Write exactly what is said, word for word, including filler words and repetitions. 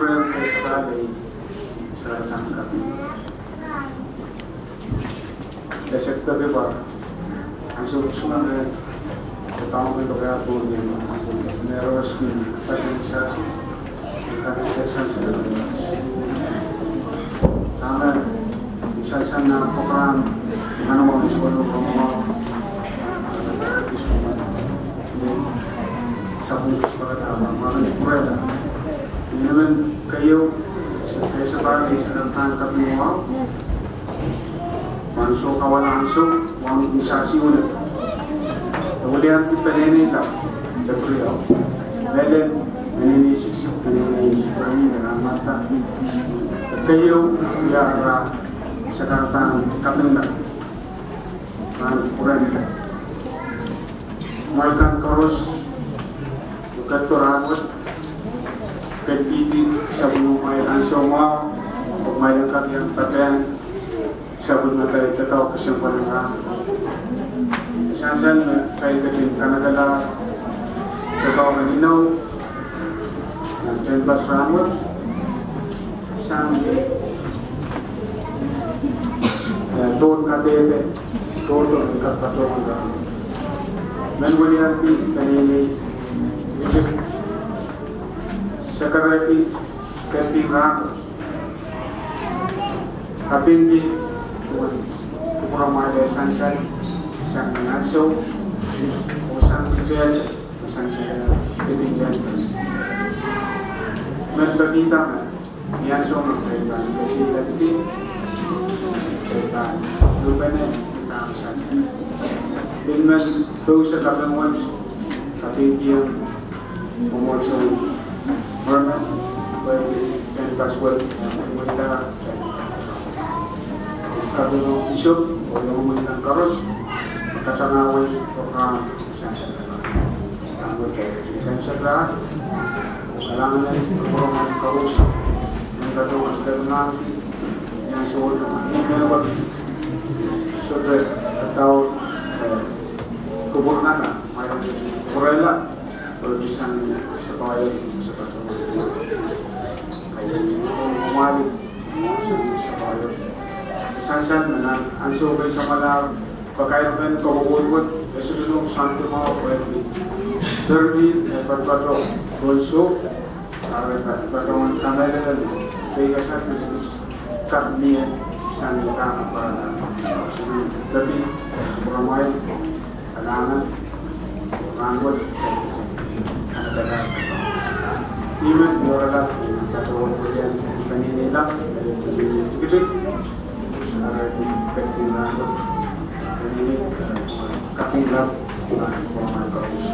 Praise the Lord. Sarankan kaping. Esek peki pwe ansou usuang me e pahn pil peki pwe ni me roski pasen sasi. Kane sehsang sehsang. Kane sehsang nan program, nan wang is wanu program. Sapun kisparata, mwakan purela. Inen keieu, se pese pali, sarankan kaping mwahu. Ansou kawala ansou, wang misasi wene. Welian ti peneinei lap, Eprio. Melen, peneinei siksik, peneinei siksik, peneinei mata. Keieu, ia ra, sarankan kaping lap. Nan purenda. Mwail kan koaros, ukat to rahnwet, kepiti, sapwellimamwail ansou mwahu, oh mwail en kak iang patehng, sapwellime kaidehn doadoahk kesempwal en rahn. Sansal me kaidehn ketin kanekelahr, doadoahk en inou, nan tehnpas rahnwet, sang, eh, tohn kadehde, tohn tohn kak patohwan rahn. Men welianki peneinei, itik, sakaraki, kepiti rahn. Kapingki, duwen kupwuramwail en sansal, sang ni ansou, oh sang ni teht, sang ni teht, ketin tehnpas. Men pekihda me, ni ansou me pil pahn, pil pahn, pil pahn, lupene, pil pahn sansal. Pil men, pil se kaping wet, kapingki, Mwomwohdiso, Mormon, wehwehki tehnpas wet, wehwehda, kaping Bishop, oh iong mwomwen kan koaros, me katangahwei program, sansal. Kan wehwehki, kan sakra, kalahngan en kupwuramwail koaros, me katohwan kalahngan, ni ansou me, ni mehkot, sohte, kadaur, eh, kupwur nan, mwail kupwurehla, Eri sang sapahl, sapahl. Kaidehn sang sapahl. Sansal me nan ansou me samwalahro, pakairpen koapworopwor, esehla sang sapahl wehwehki. Perdi, eh, patopato, konso, are patopato kamehlele, pei kasan, kak mie, sang ni kak parala. Peki, kupwuramwail, kalahngan, rahnwet, kanekelahr. Ihme, iorala, patohwan welian, peneinei lap, peneinei tikitik, sarawi, ketin rahnwet, peneinei, kaping lap, kupwuramwail koaros.